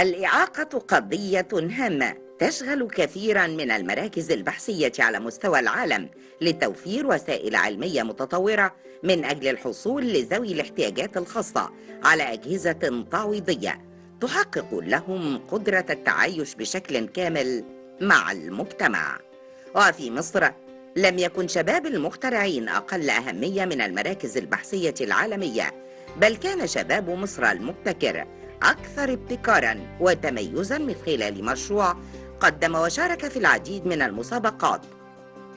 الإعاقة قضية هامة تشغل كثيرا من المراكز البحثية على مستوى العالم لتوفير وسائل علمية متطورة من أجل الحصول لذوي الاحتياجات الخاصة على أجهزة تعويضية تحقق لهم قدرة التعايش بشكل كامل مع المجتمع. وفي مصر لم يكن شباب المخترعين أقل أهمية من المراكز البحثية العالمية، بل كان شباب مصر المبتكر أكثر ابتكاراً وتميزاً من خلال مشروع قدم وشارك في العديد من المسابقات.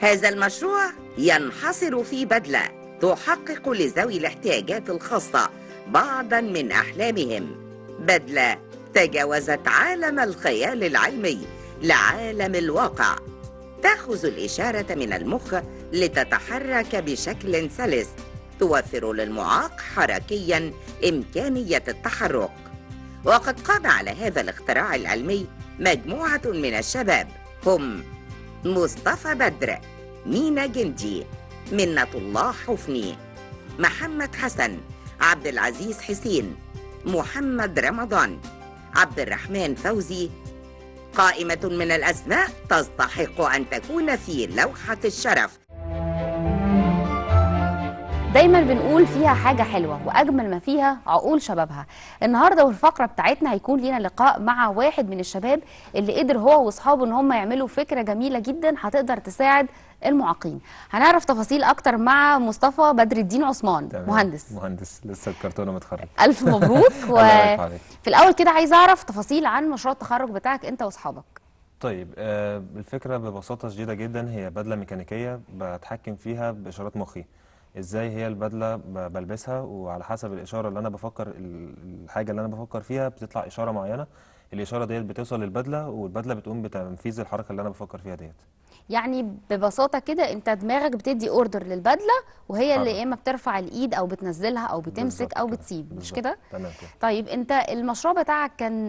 هذا المشروع ينحصر في بدلة تحقق لذوي الاحتياجات الخاصة بعضاً من أحلامهم، بدلة تجاوزت عالم الخيال العلمي لعالم الواقع، تأخذ الإشارة من المخ لتتحرك بشكل سلس، توفر للمعاق حركياً إمكانية التحرك. وقد قام على هذا الاختراع العلمي مجموعة من الشباب هم مصطفى بدر، مينا جندي، منة الله حفني، محمد حسن، عبد العزيز حسين، محمد رمضان، عبد الرحمن فوزي. قائمة من الأسماء تستحق أن تكون في لوحة الشرف. دايما بنقول فيها حاجة حلوة وأجمل ما فيها عقول شبابها. النهاردة والفقرة بتاعتنا هيكون لينا لقاء مع واحد من الشباب اللي قدر هو واصحابه ان هم يعملوا فكرة جميلة جدا هتقدر تساعد المعاقين. هنعرف تفاصيل أكتر مع مصطفى بدر الدين عثمان. تمام. مهندس لسه الكرتونة متخرج. ألف مبروك. الله يبارك عليك. في الأول كده عايز أعرف تفاصيل عن مشروع التخرج بتاعك أنت واصحابك. طيب، الفكرة ببساطة شديدة جدا هي بدلة ميكانيكية بتحكم فيها بإشارات مخي. ازاي هي البدلة بلبسها وعلى حسب الاشارة اللي انا بفكر، الحاجة اللي انا بفكر فيها بتطلع اشارة معينة، الاشارة ديت بتوصل للبدله والبدله بتقوم بتنفيذ الحركة اللي انا بفكر فيها ديت. يعني ببساطة كده انت دماغك بتدي order للبدله وهي اللي يا اما بترفع الايد او بتنزلها او بتمسك او بتسيب، مش كده؟ تمام كده. طيب انت المشروع بتاعك كان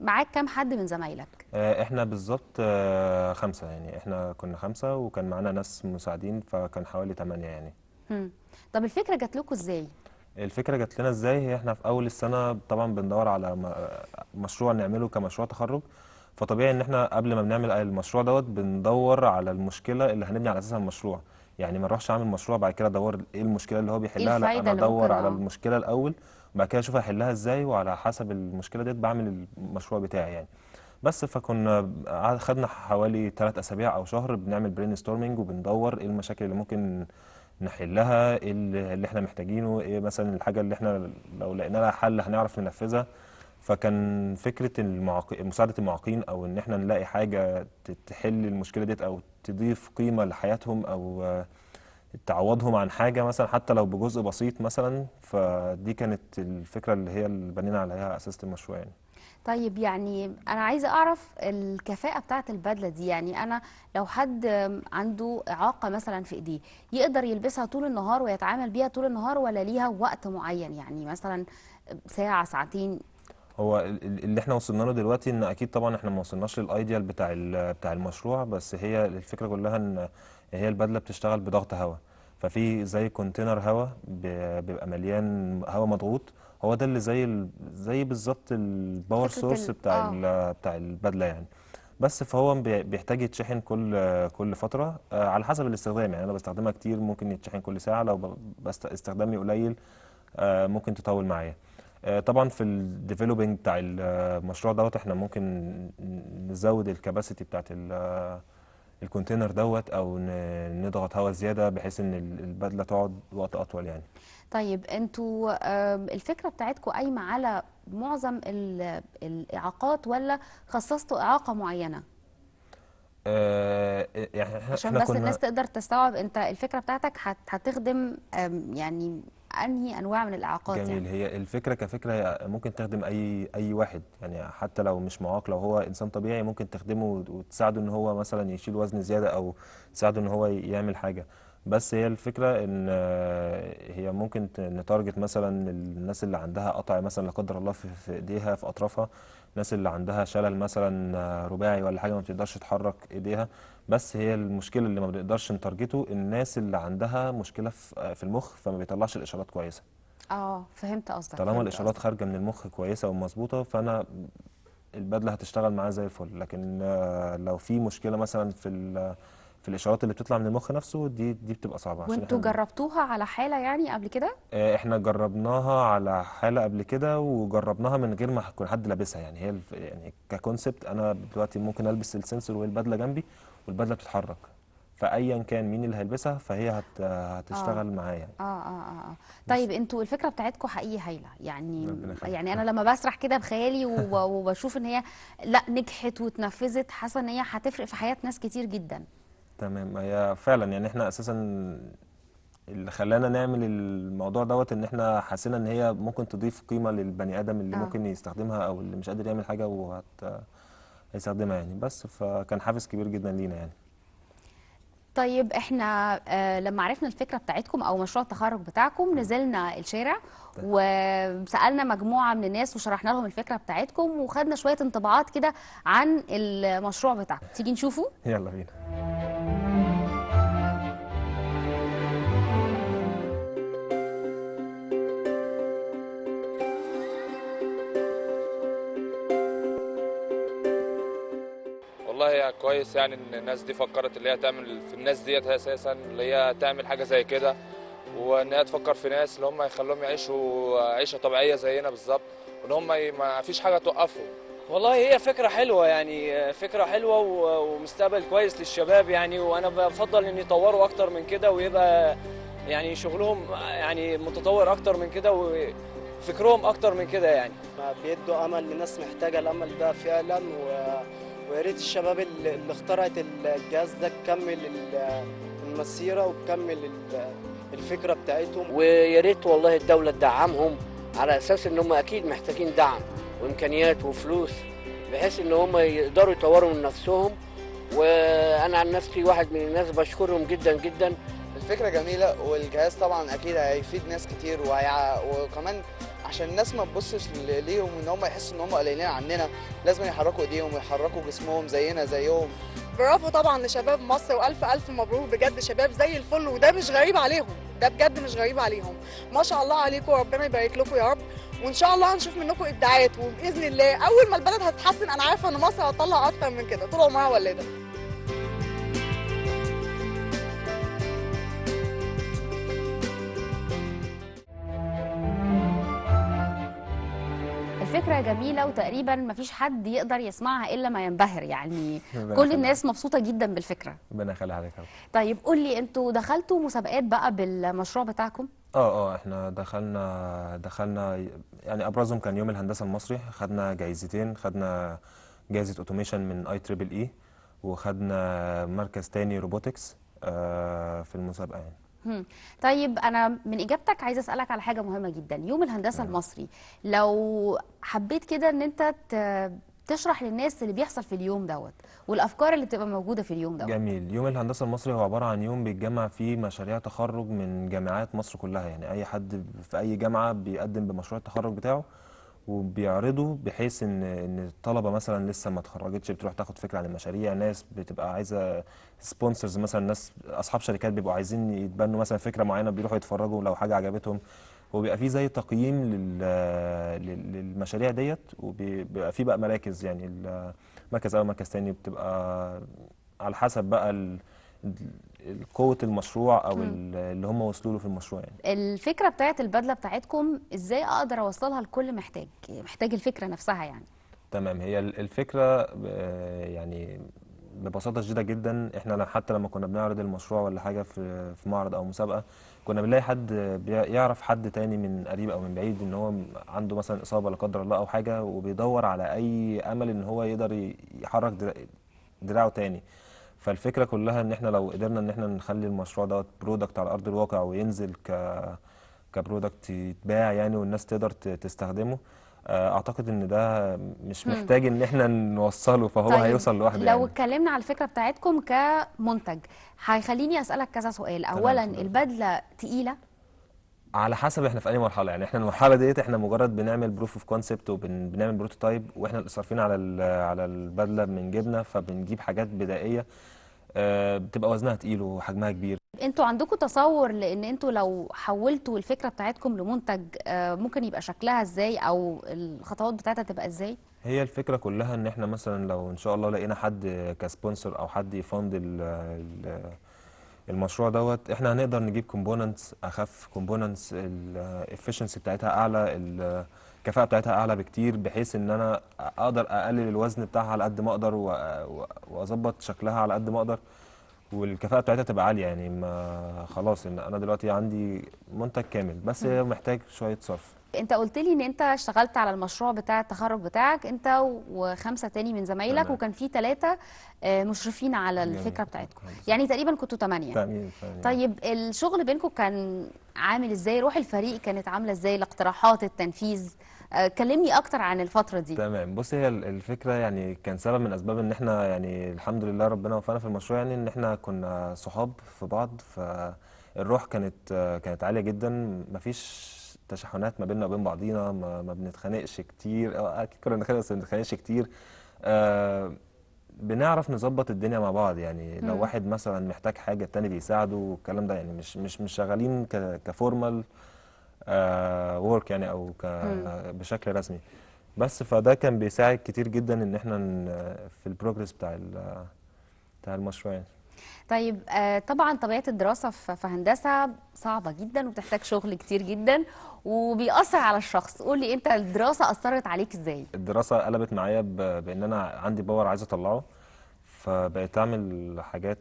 معاك كام حد من زمايلك؟ احنا بالظبط 5، يعني احنا كنا 5 وكان معانا ناس مساعدين فكان حوالي 8 يعني. طب الفكرة جات لكم ازاي؟ الفكرة جات لنا ازاي؟ هي احنا في اول السنة طبعا بندور على مشروع نعمله كمشروع تخرج، فطبيعي ان احنا قبل ما بنعمل المشروع دوت بندور على المشكلة اللي هنبني على اساسها المشروع. يعني ما نروحش اعمل مشروع بعد كده ادور ايه المشكلة اللي هو بيحلها، لا انا ادور على المشكلة الاول وبعد كده اشوف هحلها ازاي، وعلى حسب المشكلة ديت بعمل المشروع بتاعي يعني. بس فكنا خدنا حوالي 3 أسابيع او شهر بنعمل brainstorming وبندور ايه المشاكل اللي ممكن نحلها، ايه اللي احنا محتاجينه، ايه مثلا الحاجة اللي احنا لو لقينا لها حل هنعرف ننفذها. فكان فكرة مساعدة المعاقين او ان احنا نلاقي حاجة تحل المشكلة ديت او تضيف قيمة لحياتهم او تعوضهم عن حاجة مثلا حتى لو بجزء بسيط مثلا. فدي كانت الفكرة اللي هي اللي بنينا عليها اساس المشروع يعني. طيب يعني أنا عايزة أعرف الكفاءة بتاعة البدلة دي، يعني أنا لو حد عنده إعاقة مثلا في إيديه يقدر يلبسها طول النهار ويتعامل بيها طول النهار ولا ليها وقت معين، يعني مثلا ساعة ساعتين؟ هو اللي احنا وصلنا له دلوقتي ان اكيد طبعا احنا ما وصلناش لل ideal بتاع المشروع، بس هي الفكرة كلها ان هي البدلة بتشتغل بضغط هواء، ففي زي container هواء بيبقى مليان هواء مضغوط، هو ده اللي زي بالظبط ال power source بتاع البدلة يعني. بس فهو بيحتاج يتشحن كل فترة على حسب الاستخدام، يعني انا بستخدمها كتير ممكن يتشحن كل ساعة، لو بس استخدامي قليل ممكن تطول معايا. طبعا في ال developing بتاع المشروع دوت احنا ممكن نزود ال capacity بتاعت ال container دوت او نضغط هواء زيادة بحيث ان البدلة تقعد وقت اطول يعني. طيب انتوا الفكرة بتاعتكم قايمة على معظم الاعاقات ولا خصصتوا اعاقه معينة؟ يعني عشان بس الناس تقدر تستوعب انت الفكرة بتاعتك هتخدم يعني انهي انواع من الاعاقات. جميل. يعني هي الفكرة كفكرة ممكن تخدم اي واحد، يعني حتى لو مش معاق، لو هو انسان طبيعي ممكن تخدمه وتساعده ان هو مثلا يشيل وزن زيادة او تساعده ان هو يعمل حاجة. بس هي الفكرة ان هي ممكن ن target مثلا الناس اللي عندها قطع مثلا لا قدر الله في ايديها في اطرافها، الناس اللي عندها شلل مثلا رباعي ولا حاجة ما بتقدرش تحرك ايديها. بس هي المشكلة اللي ما بنقدرش ن target ه الناس اللي عندها مشكلة في المخ فما بيطلعش الاشارات كويسة. فهمت قصدك. طالما الاشارات خارجه من المخ كويسة ومظبوطه فانا البدلة هتشتغل معاه زي الفل. لكن لو في مشكلة مثلا في الاشارات اللي بتطلع من المخ نفسه، دي بتبقى صعبة. عشان وانتوا احنا جربتوها على حاله يعني قبل كده؟ احنا جربناها على حاله قبل كده، وجربناها من غير ما يكون حد لابسها. يعني هي يعني ك concept، انا دلوقتي ممكن البس ال sensor والبدله جنبي والبدله بتتحرك، فايا كان مين اللي هيلبسها فهي هتشتغل معاه يعني. اه اه اه اه طيب انتوا الفكرة بتاعتكم حقيقي هايلة يعني. ربنا يخليك. يعني انا لما بسرح كده بخيالي وبشوف ان هي لا نجحت واتنفذت، حاسه ان هي هتفرق في حياة ناس كتير جدا. تمام، هي فعلا يعني احنا اساسا اللي خلانا نعمل الموضوع دوت ان احنا حسينا ان هي ممكن تضيف قيمة للبني ادم اللي ممكن يستخدمها او اللي مش قادر يعمل حاجة هيستخدمها يعني، بس فكان حافز كبير جدا لينا يعني. طيب احنا لما عرفنا الفكرة بتاعتكم او مشروع التخرج بتاعكم، نزلنا الشارع وسألنا مجموعة من الناس وشرحنا لهم الفكرة بتاعتكم، وخدنا شوية انطباعات كده عن المشروع بتاعكم. تيجي نشوفه؟ يلا بينا. والله يا كويس يعني ان الناس دي فكرت اللي هي تعمل في الناس ديت اساسا، اللي هي تعمل حاجة زي كده، وان هي تفكر في ناس اللي هم يخلوهم يعيشوا عيشه طبيعية زينا بالظبط، وان هم ما فيش حاجة توقفهم. والله هي فكرة حلوة يعني، فكرة حلوة ومستقبل كويس للشباب يعني، وانا بفضل ان يطوروا اكتر من كده، ويبقى يعني شغلهم يعني متطور اكتر من كده، وفكرهم اكتر من كده يعني. بيدوا امل لناس محتاجه الامل ده فعلا، ويا ريت الشباب اللي اخترعت الجهاز ده تكمل المسيرة وتكمل الفكرة بتاعتهم. ويا ريت والله الدولة تدعمهم، على اساس ان هم اكيد محتاجين دعم وامكانيات وفلوس، بحيث ان هم يقدروا يطوروا من نفسهم. وانا عن نفسي واحد من الناس بشكرهم جدا جدا. الفكرة جميلة، والجهاز طبعا اكيد هيفيد ناس كتير، وكمان عشان الناس ما تبصش ليهم ان هم يحسوا ان هم قليلين عننا، لازم يحركوا ايديهم ويحركوا جسمهم زينا زيهم. برافو طبعا لشباب مصر، والف الف مبروك بجد، شباب زي الفل، وده مش غريب عليهم، ده بجد مش غريب عليهم. ما شاء الله عليكم، وربنا يبارك لكم يا رب، وان شاء الله هنشوف منكم ابداعات، وباذن الله اول ما البلد هتتحسن انا عارفه ان مصر هتطلع اكتر من كده، طول عمرها ولاده. الفكرة جميلة، وتقريبا مفيش حد يقدر يسمعها إلا ما ينبهر يعني، كل الناس مبسوطة جدا بالفكرة. ربنا يخلي حضرتك. طيب قول لي، انتوا دخلتوا مسابقات بقى بالمشروع بتاعكم؟ احنا دخلنا يعني ابرزهم كان يوم الهندسة المصري، خدنا جايزتين، خدنا جايزة automation من IEEE، وخدنا مركز تاني robotics في المسابقة يعني. طيب أنا من إجابتك عايزة أسألك على حاجة مهمة جدا. يوم الهندسة المصري، لو حبيت كده إن أنت تشرح للناس اللي بيحصل في اليوم دوت والأفكار اللي بتبقى موجودة في اليوم دوت. جميل. يوم الهندسة المصري هو عبارة عن يوم بيتجمع فيه مشاريع تخرج من جامعات مصر كلها، يعني أي حد في أي جامعة بيقدم بمشروع التخرج بتاعه وبيعرضه، بحيث ان الطلبة مثلا لسه ما اتخرجتش بتروح تاخد فكرة عن المشاريع، ناس بتبقى عايزه sponsors مثلا، ناس اصحاب شركات بيبقوا عايزين يتبنوا مثلا فكرة معينة، بيروحوا يتفرجوا لو حاجة عجبتهم، وبيبقى فيه زي تقييم للمشاريع ديت، وبيبقى فيه بقى مراكز، يعني مركز اول مركز تاني، بتبقى على حسب بقى قوة المشروع او اللي هم وصلوا له في المشروع يعني. الفكرة بتاعت البدلة بتاعتكم ازاي اقدر اوصلها لكل محتاج الفكرة نفسها يعني؟ تمام، هي الفكرة يعني ببساطة شديدة جدا، احنا حتى لما كنا بنعرض المشروع ولا حاجة في معرض او مسابقة، كنا بنلاقي حد بيعرف حد تاني من قريب او من بعيد ان هو عنده مثلا اصابة لا قدر الله او حاجة، وبيدور على اي امل ان هو يقدر يحرك دراعه تاني. فالفكرة كلها ان احنا لو قدرنا ان احنا نخلي المشروع دوت product على ارض الواقع، وينزل ك product يتباع يعني، والناس تقدر تستخدمه، اعتقد ان ده مش محتاج ان احنا نوصله، فهو طيب هيوصل لوحده. لو يعني اتكلمنا على الفكرة بتاعتكم كمنتج، هيخليني اسالك كذا سؤال. اولا، البدلة تقيلة؟ على حسب احنا في اي مرحلة يعني. احنا المرحلة ديت احنا مجرد بنعمل proof of concept وبنعمل prototype، واحنا اللي صارفين على البدلة من جبنه، فبنجيب حاجات بدائية بتبقى وزنها تقيل وحجمها كبير. انتوا عندكم تصور لان انتوا لو حولتوا الفكرة بتاعتكم لمنتج ممكن يبقى شكلها ازاي، او الخطوات بتاعتها تبقى ازاي؟ هي الفكرة كلها ان احنا مثلا لو ان شاء الله لقينا حد ك sponsor او حد ي fund المشروع دوت، احنا هنقدر نجيب components اخف، components ال efficiency بتاعتها اعلى، الكفاءة بتاعتها اعلى بكتير، بحيث ان انا اقدر اقلل الوزن بتاعها على قد ما اقدر واظبط شكلها على قد ما اقدر، والكفاءة بتاعتها تبقى عالية. يعني ما خلاص ان انا دلوقتي عندي منتج كامل، بس محتاج شوية صرف. انت قلت لي ان انت اشتغلت على المشروع بتاع التخرج بتاعك انت وخمسة تاني من زمايلك. تمام. وكان في 3 مشرفين على الفكرة بتاعتكم، يعني تقريبا كنتوا 8. تمام. طيب الشغل بينكم كان عامل ازاي؟ روح الفريق كانت عامله ازاي؟ الاقتراحات، التنفيذ، كلمني اكتر عن الفترة دي. تمام. بص، هي الفكرة يعني كان سبب من اسباب ان احنا يعني الحمد لله ربنا وفقنا في المشروع، يعني ان احنا كنا صحاب في بعض، فالروح كانت عالية جدا، مفيش تشحنات ما بيننا وبين بعضينا، ما بنتخانقش كتير، اكيد كنا بنتخانق بس ما بنتخانقش كتير. بنعرف نظبط الدنيا مع بعض، يعني لو واحد مثلا محتاج حاجة التاني بيساعده والكلام ده، يعني مش شغالين ك formal work يعني او بشكل رسمي بس، فده كان بيساعد كتير جدا ان احنا في ال progress بتاع المشروع يعني. طيب طبعا طبيعة الدراسة في هندسة صعبة جدا وبتحتاج شغل كتير جدا وبيأثر على الشخص. قول لي انت الدراسة أثرت عليك ازاي؟ الدراسة قلبت معايا بان انا عندي power عايز اطلعه، فبقيت اعمل حاجات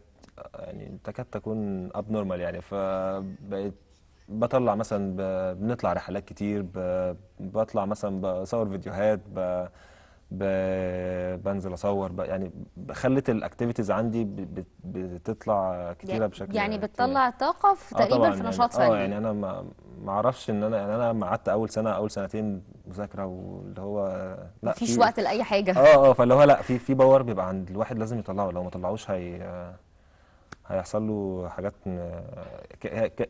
يعني تكاد تكون abnormal يعني، فبقيت بطلع مثلا بنطلع رحلات كتير، بطلع مثلا بصور فيديوهات، بنزل اصور، يعني خلت ال activities عندي بتطلع كتيرة بشكل يعني بتطلع طاقة في تقريبا في نشاط فني. يعني انا ما اعرفش ان انا يعني انا ما قعدت اول سنة اول سنتين مذاكرة واللي هو لا، مفيش وقت لاي حاجة. فاللي هو لا، في power بيبقى عند الواحد لازم يطلعه، لو ما طلعوش هيحصل له حاجات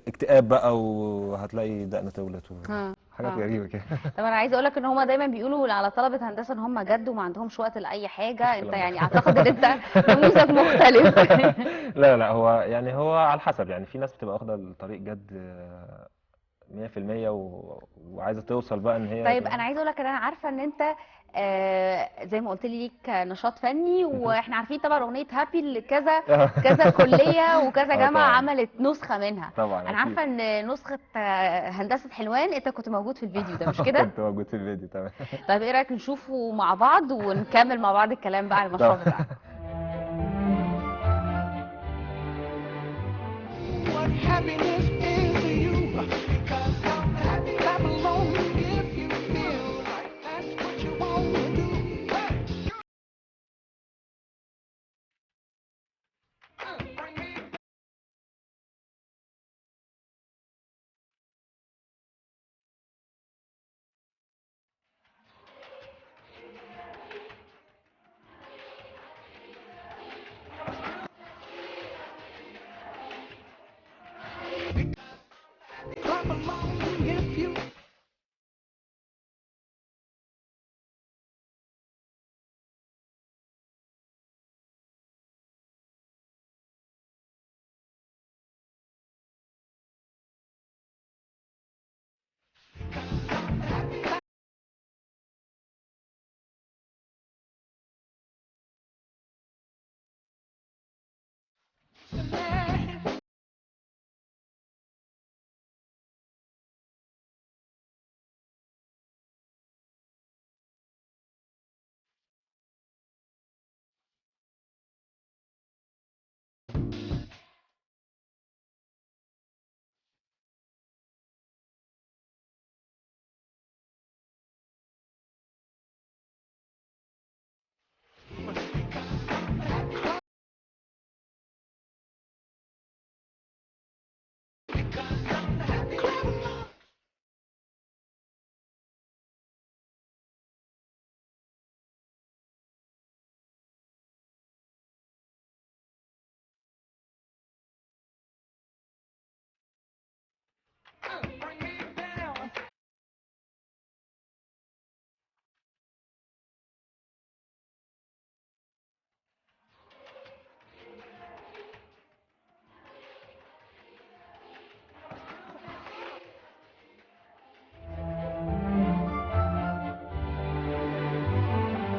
اكتئاب بقى، وهتلاقي دقنه تولت حاجات غريبة كده. طب انا عايزه اقول لك ان هم دايما بيقولوا على طلبه هندسة ان هم جد وما عندهمش وقت لاي حاجة، انت يعني اعتقد ان انت نموذج مختلف. لا هو يعني هو على حسب، يعني في ناس بتبقى واخده الطريق جد 100% وعايزه توصل بقى ان هي. طيب انا عايزه اقول لك ان انا عارفه ان انت زي ما قلت لي ليك نشاط فني، واحنا عارفين طبعا اغنية هابي اللي كذا كذا كليه وكذا جامعه عملت نسخه منها. طبعا انا عارفه ان نسخه هندسة حلوان انت كنت موجود في الفيديو ده، مش كده؟ كنت موجود في الفيديو. تمام. طيب ايه رايك نشوفه مع بعض ونكمل مع بعض الكلام بقى على المشروع بتاعك؟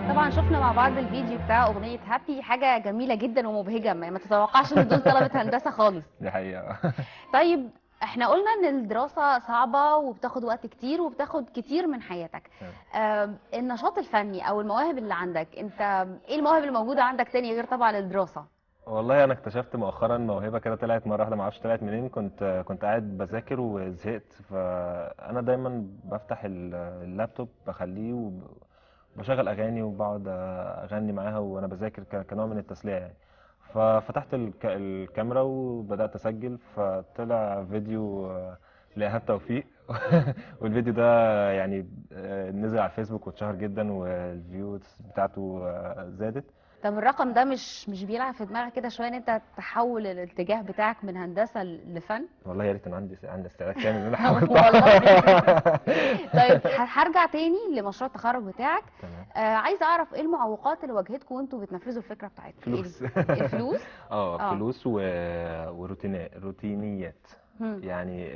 طبعا شفنا مع بعض الفيديو بتاع اغنية هابي، حاجة جميلة جدا ومبهجه، ما تتوقعش ان دول طلبه هندسة خالص. دي حقيقة. طيب احنا قلنا ان الدراسة صعبة وبتاخد وقت كتير وبتاخد كتير من حياتك. النشاط الفني او المواهب اللي عندك، انت ايه المواهب اللي موجودة عندك تاني غير طبعا الدراسة؟ والله انا اكتشفت مؤخرا موهبة كده طلعت مرة واحدة، ما اعرفش طلعت منين. كنت قاعد بذاكر وزهقت، فانا دايما بفتح اللابتوب بخليه وبشغل اغاني وبقعد اغني معاها وانا بذاكر كنوع من التسلية يعني. ففتحت الكاميرا وبدات اسجل، فطلع فيديو لإيهاب توفيق والفيديو ده يعني نزل على الفيسبوك واتشهر جدا، وال views بتاعته زادت. طب الرقم ده مش بيلعب في دماغك كده شوية ان انت تحول الاتجاه بتاعك من هندسة لفن؟ والله يا ريت انا عندي استعداد كامل ان انا احول. والله. طيب هرجع تاني لمشروع التخرج بتاعك. تمام. عايزه اعرف ايه المعوقات اللي واجهتكم وانتوا بتنفذوا الفكرة بتاعتكم؟ فلوس. الفلوس؟ فلوس وروتينيات يعني.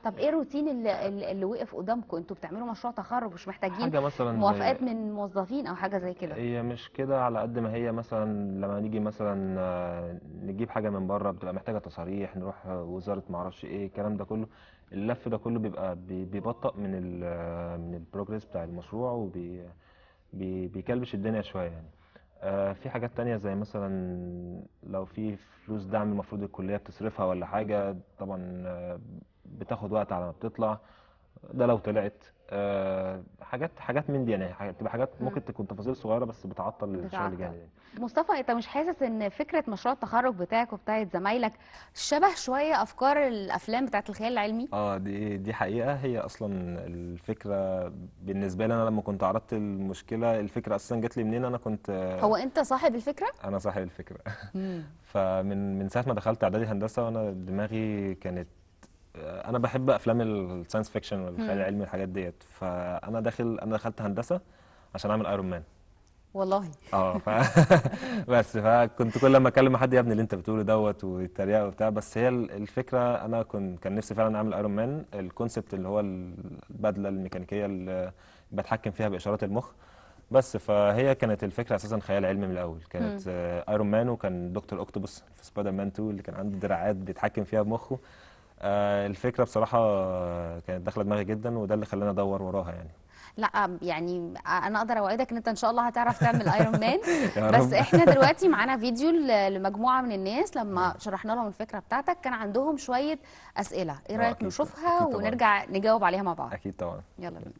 طب ايه الروتين اللي وقف قدامكم؟ انتوا بتعملوا مشروع تخرج مش محتاجين حاجة مثلا موافقات من موظفين او حاجة زي كده؟ هي مش كده على قد ما هي مثلا لما نيجي مثلا نجيب حاجة من بره بتبقى محتاجه تصاريح، نروح وزارة ما اعرفش ايه، الكلام ده كله، اللف ده كله بيبقى بيبطئ من ال progress بتاع المشروع وبيكلبش الدنيا شوية يعني. في حاجات تانية زي مثلا لو في فلوس دعم المفروض الكلية بتصرفها ولا حاجة، طبعا بتاخد وقت على ما بتطلع، ده لو طلعت. حاجات من دي يعني، بتبقى حاجات ممكن تكون تفاصيل صغيرة بس بتعطل الشغل جامد يعني. مصطفى، انت مش حاسس ان فكرة مشروع التخرج بتاعك وبتاعت زمايلك شبه شوية افكار الافلام بتاعت الخيال العلمي؟ دي حقيقة. هي اصلا الفكرة بالنسبة لي انا لما كنت عرضت المشكلة، الفكرة اصلا جت لي منين؟ انا كنت هو انت صاحب الفكرة؟ انا صاحب الفكرة. فمن ساعة ما دخلت اعدادي هندسة وانا دماغي كانت، انا بحب افلام ال science fiction والخيال العلمي والحاجات ديت، فانا دخلت هندسة عشان اعمل ايرون مان. والله. بس فكنت كل لما اكلم حد يا ابني اللي انت بتقوله دوت ويتريق وبتاع، بس هي الفكرة انا كان نفسي فعلا اعمل ايرون مان، ال concept اللي هو البدلة الميكانيكية اللي بتحكم فيها باشارات المخ بس. فهي كانت الفكرة اساسا خيال علمي من الاول، كانت ايرون مان، وكان دكتور اوكتوبوس في سبايدر مان 2 اللي كان عنده دراعات بيتحكم فيها بمخه. الفكرة بصراحة كانت داخله دماغي جدا، وده اللي خلاني ادور وراها يعني. لا يعني انا اقدر اوعدك ان انت ان شاء الله هتعرف تعمل ايرون مان. بس احنا دلوقتي معانا فيديو لمجموعة من الناس لما شرحنا لهم الفكرة بتاعتك كان عندهم شوية اسئلة، ايه رايك نشوفها ونرجع نجاوب عليها مع بعض؟ اكيد طبعا، يلا بينا.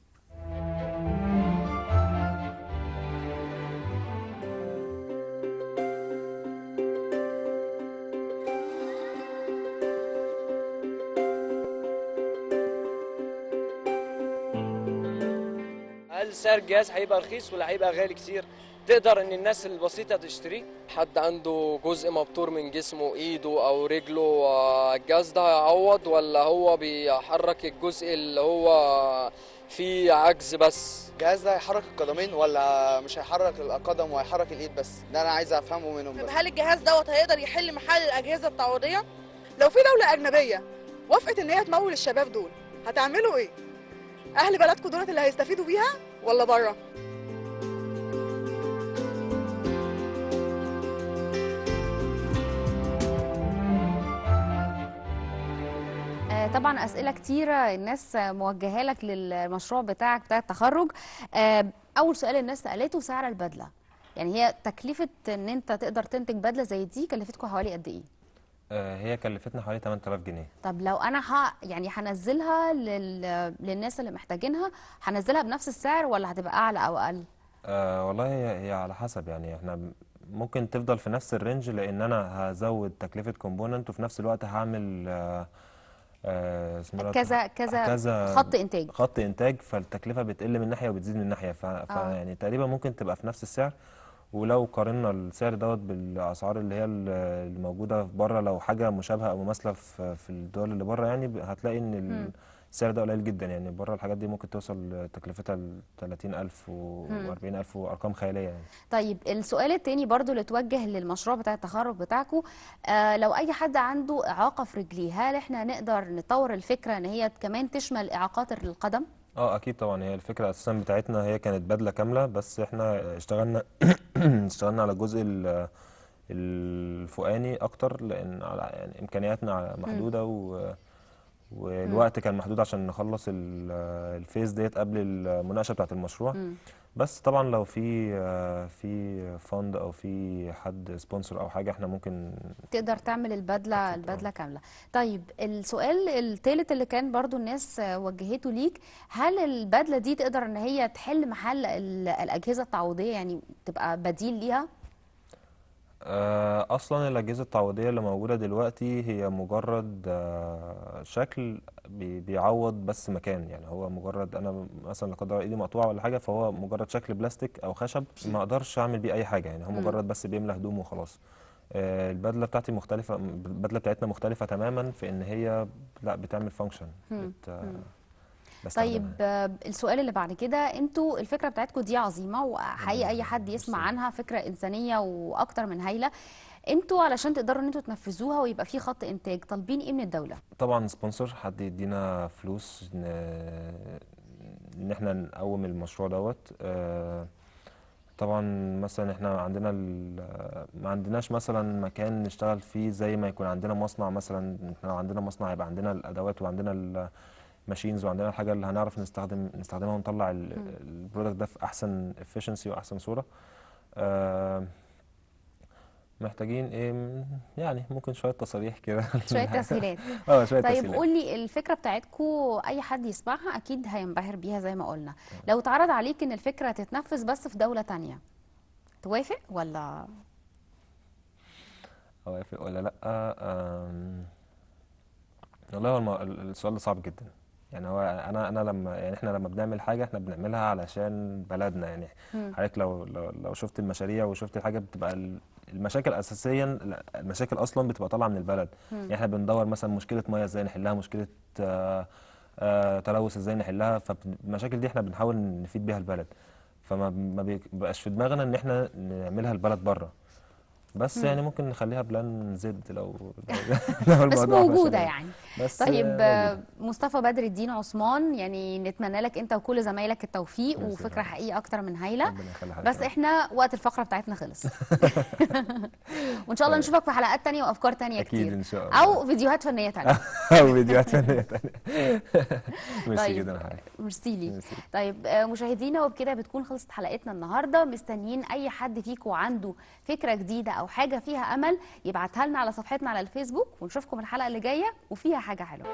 هل سعر الجهاز هيبقى رخيص ولا هيبقى غالي كتير؟ تقدر ان الناس البسيطة تشتريه؟ حد عنده جزء مبتور من جسمه، ايده او رجله، الجهاز ده هيعوض ولا هو بيحرك الجزء اللي هو فيه عجز بس؟ الجهاز ده هيحرك القدمين ولا مش هيحرك القدم وهيحرك الايد بس؟ ده انا عايز افهمه منهم بس. طب هل الجهاز دوت هيقدر يحل محل الاجهزة التعويضيه؟ لو في دولة اجنبية وافقت ان هي تمول الشباب دول هتعملوا ايه؟ اهل بلدكم دولت اللي هيستفيدوا بيها ولا بره؟ طبعا اسئلة كتيرة الناس موجهة لك للمشروع بتاعك بتاع التخرج. اول سؤال الناس سالته سعر البدلة، يعني هي تكلفة ان انت تقدر تنتج بدله زي دي كلفتكم حوالي قد ايه؟ هي كلفتنا حوالي 8000 جنيه. طب لو انا يعني هنزلها للناس اللي محتاجينها، هنزلها بنفس السعر ولا هتبقى اعلى او اقل؟ والله هي على حسب يعني، احنا ممكن تفضل في نفس ال range لان انا هزود تكلفة component وفي نفس الوقت هعمل كذا كذا كذا خط انتاج، فالتكلفه بتقل من ناحية وبتزيد من ناحية، يعني تقريبا ممكن تبقى في نفس السعر. ولو قارنا السعر دوت بالاسعار اللي هي الموجودة بره، لو حاجة مشابهة او مماثلة في الدول اللي بره يعني هتلاقي ان السعر ده قليل جدا يعني. بره الحاجات دي ممكن توصل تكلفتها ل 30000 و40000 وارقام خيالية يعني. طيب السؤال الثاني برضو اللي اتوجه للمشروع بتاع التخرج بتاعكم، لو اي حد عنده اعاقه في رجليه، هل احنا نقدر نطور الفكرة ان هي كمان تشمل اعاقات القدم؟ اه اكيد طبعا، هي الفكرة اساسا بتاعتنا هي كانت بدله كاملة، بس احنا اشتغلنا على الجزء الفوقاني اكتر، لان على يعني امكانياتنا محدودة والوقت كان محدود عشان نخلص ال phase ديت قبل المناقشة بتاعه المشروع. بس طبعا لو في fund او في حد sponsor او حاجة، احنا ممكن تقدر تعمل البدلة البدلة كاملة. طيب السؤال الثالث اللي كان برضو الناس وجهته ليك، هل البدلة دي تقدر ان هي تحل محل الاجهزة التعويضيه، يعني تبقى بديل ليها؟ اصلا الاجهزة التعويضيه اللي موجودة دلوقتي هي مجرد شكل بيعوض بس مكان، يعني هو مجرد انا مثلا لا قدر الله ايدي مقطوعة ولا حاجة، فهو مجرد شكل بلاستيك او خشب ما اقدرش اعمل بيه اي حاجة، يعني هو مجرد بس بيملى هدومه وخلاص. البدلة بتاعتي مختلفة، البدلة بتاعتنا مختلفة تماما في ان هي لا بتعمل function. طيب السؤال اللي بعد كده، انتوا الفكرة بتاعتكم دي عظيمة، وحقيقة اي حد يسمع عنها فكرة انسانيه واكتر من هايلة. انتوا علشان تقدروا ان انتوا تنفذوها ويبقى في خط انتاج، طالبين ايه من الدولة؟ طبعا sponsor، حد يدينا فلوس ان احنا نقوم المشروع دوت. طبعا مثلا احنا عندنا ما عندناش مثلا مكان نشتغل فيه زي ما يكون عندنا مصنع مثلا. احنا لو عندنا مصنع هيبقى عندنا الادوات وعندنا ال machines وعندنا الحاجة اللي هنعرف نستخدمها ونطلع ال product ده في احسن efficiency واحسن صوره. محتاجين ايه يعني؟ ممكن شوية تصاريح كده، شوية تسهيلات. شوية طيب تسهيلات. قول لي الفكرة بتاعتكم اي حد يسمعها اكيد هينبهر بيها زي ما قلنا. لو اتعرض عليك ان الفكرة تتنفذ بس في دولة تانية، توافق ولا؟ اوافق ولا لا؟ والله هو السؤال ده صعب جدا. يعني هو انا لما يعني احنا لما بنعمل حاجة احنا بنعملها علشان بلدنا، يعني حضرتك لو شفت المشاريع وشفت الحاجة بتبقى المشاكل اساسيا، المشاكل اصلا بتبقى طالعه من البلد. يعني احنا بندور مثلا مشكلة مية ازاي نحلها، مشكلة تلوث ازاي نحلها، فالمشاكل دي احنا بنحاول نفيد بيها البلد، فما ما بيبقاش في دماغنا ان احنا نعملها البلد بره. بس يعني ممكن نخليها plan Z لو بس موجودة يعني. بس طيب موجودة. مصطفى بدر الدين عثمان، يعني نتمنى لك انت وكل زمايلك التوفيق، وفكرة حقيقية اكتر من هايلة. بس احنا وقت الفقرة بتاعتنا خلص. وان شاء الله نشوفك في حلقات تانية وافكار تانية كتير اكيد ان شاء الله، او فيديوهات فنية تانية. او فيديوهات فنية تانية. ميرسي جدا حضرتك. ميرسي ليك. طيب مشاهدينا، وبكده بتكون خلصت حلقتنا النهارده. مستنيين اي حد فيكم عنده فكرة جديدة او حاجة فيها امل يبعتها لنا على صفحتنا على الفيسبوك، ونشوفكم الحلقة اللي جاية وفيها حاجة حلوة.